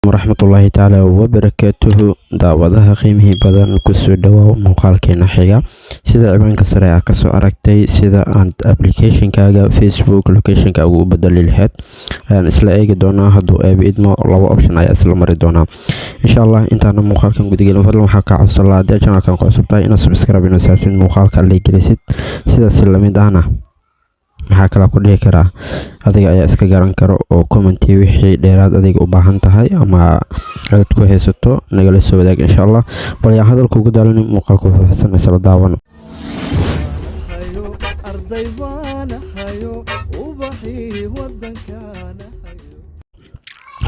Waraxmatullaahi tacaala wabarakaatuhu. Daawadaha qiimihii badan, kusoo dhawaaw muuqaalkeena xiga. Sida ciwaanka sare aa kasoo aragtay, sida aad applicationkaaga Facebook locationkaaga u bedeli lahayd ayaan isla eegi doonaa, hadduu Eebe idmo. Laba option ayaa isla mari doonaa, insha Allah. Intaana muuqaalkan gudagelin, fadlan waxaa kaa codsan lahaa, haddii channelkan ku cusub tahay, inaad subscribe inoo saartid, muuqaalka like gelisid. Sidaas lamid ahna, maxaa kala ku dhihi karaa, adiga ayaa iska garan karo oo commenti wixii dheeraad adiga u baahan tahay ama aad ku haysato nagala soo wadaag, insha Allah. Bal yaan hadalka ugu daalin, muuqaalka faahfaahsan isla daawano. Arday baanahayo, ubaxii wadankaanahayo.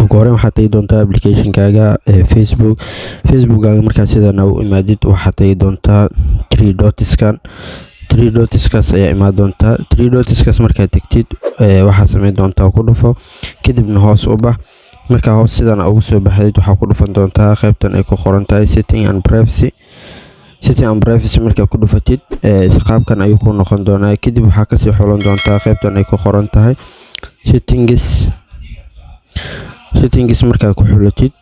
Ugu horeyn waxaad tagi doontaa applicationkaaga ee Facebook. Facebookkaaga markaa sidana u imaadid, waxaad tagi doontaa three dotskan. Three dotskaas ayaa imaan doontaa. Three dotskaas markaad tegtid, waxaad sameyn doontaa ku dhufo, kadibna hoos u bax. Markaa hoos sidan ugu soo baxdid, waxaa ku dhufan doontaa qaybtan ay ku qoran tahay Setting and Privacy. Setting and Privacy markaa ku dhufatid, qaabkan ayuu ku noqon doonaa. Kadib waxaa kasii xulan doontaa qaybtan ay ku qoran tahay Settings. Settings markaa ku xulatid,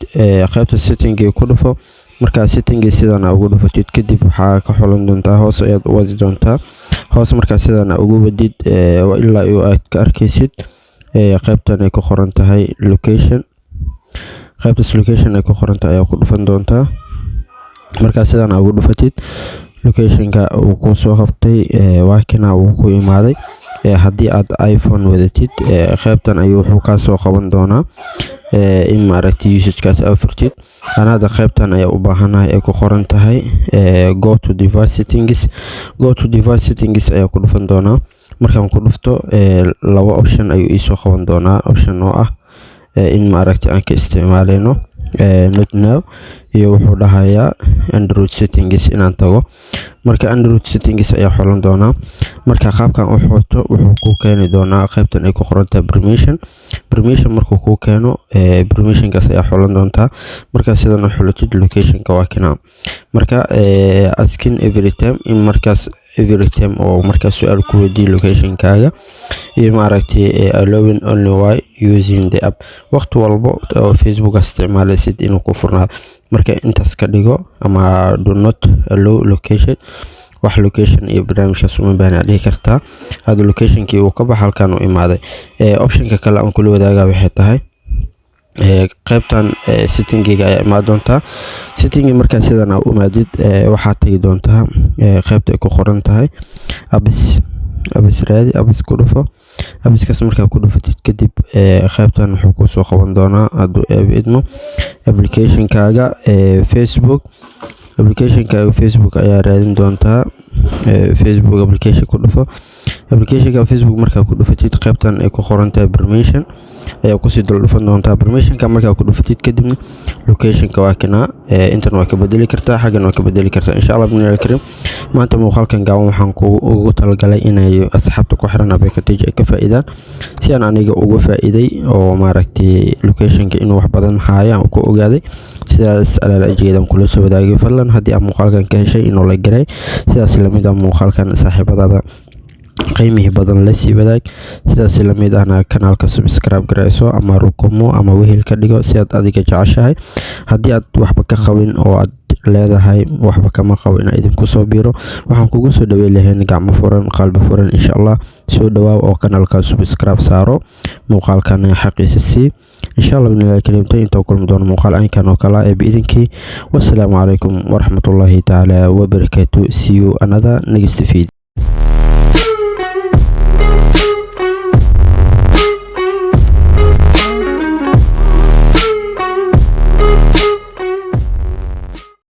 qaybta settingi ku dhufo. Markaa settingi sidan ugu dhufatid, kadib waxaa ka xulan doontaa, hoos ayaad u wadi doontaa. Hoos markaa sidan ugu wadid ilaa iyo aad ka arkaysid qaybtan ay ku qoran tahay Location. Qaybtaas Location ay ku qoran tahay ayaa ku dhufan doontaa. Markaa sidan ugu dhufatid, locationka uu ku soo qabtay, waa kana, uu ku imaaday. Haddii aad iPhone wadatid, qaybtan ayuu wuxuu kaa soo qaban doonaa in maaragtay usagekaas aad furtid. Ana hadda qaybtan ayaa u baahanahay ay ku qoran tahay Go to device settings. Go to device settings ayaa ku dhufan doonaa. Markaan ku dhufto, laba option ayuu iisoo qaban doonaa. Option oo ah in maaragtay aan ka isticmaaleyno Not Now, iyo wuxuu dhahayaa Android settings inaan tago. Marka Android settings ayaa xulan doonaa. Marka qaabkan u xulto, wuxuu ku keeni doonaa qaybtan ay ku qoran tahay Permission. Permission markuu kuu keeno, permissionkaas ayaa xulan doontaa. Marka sidan u xulatid, locationka waa kana. Marka asking every time, in markaas every time oo markaas su-aal ku weydiiyo locationkaaga, iyo maaragtay allowing only while using the app, waqti walbo oo Facebook isticmaalaysid inuu ku furnaado. Marka intaas ka dhigo ama do not allow location, wax location iyo barnaamijkaas uma baahna dhihi kartaa. Hadda locationkii uu ka baxa, halkan uu imaaday. Optionka kale aan kula wadaagaa waxay tahay qaybtan settingiga ayaa imaan doontaa. Settingi markaa sidan aa u imaadid, waxaad tagi doontaa qaybta ay ku qoran tahay Apps. Apps raadi, Apps ku dhufo. Appskaas markaa ku dhufatid kadib, qaybtan wuxuu kusoo qaban doonaa, hadduu Eebe idmo, applicationkaaga Facebook. Applicationkaaga Facebook ayaa raadin doontaa. Facebook application ku dhufo. Applicationka Facebook markaa ku dhufatid, qaybtan ay ku qoran tahay Permission ayaa kusii dul dhufan doontaa. Permissionka markaa ku dhufatid kadibna, locationka waa kanaa. Intan waa ka bedeli kartaa, xaggan waa ka bedeli kartaa, insha Allah bidnillahi karim. Maanta muuqaalkan gaaban waxaan ugu talagalay inay asxaabta ku xiran Abekatij ay ka faa'iidaan si aan aniga uga faa'iiday, oo maaragtay locationka inuu wax badan haayo aan ku ogaaday. Sidaas alaala ajigeedan kula soo wadaagay. Fadlan haddii aad muuqaalkan ka heshay, inuu la garay. Sidaas lamid ah muuqaalkan saaxiibadaada qiimihii badan la sii wadaag. Sidaas lamid ahna kanaalka subscribe garayso ama rukumo ama wehel ka dhigo si aad adiga jeceshahay. Haddii aad waxba ka qabin oo aad leedahay waxba kama qabo inaa idinku soo biiro, waxaan kugu soo dhaweyn lahayn gacmo furan, qalbi furan, insha Allah. Soo dhawaaw oo kanaalka subscribe saaro, muuqaalkana xaqiisa sii, insha Allah bidnillahi kariim. Inta kulmi doono muuqaal caynkan oo kale ee biidinkii, wassalaamu calaykum waraxmatullaahi tacaala wabarakaatu. See you another next video.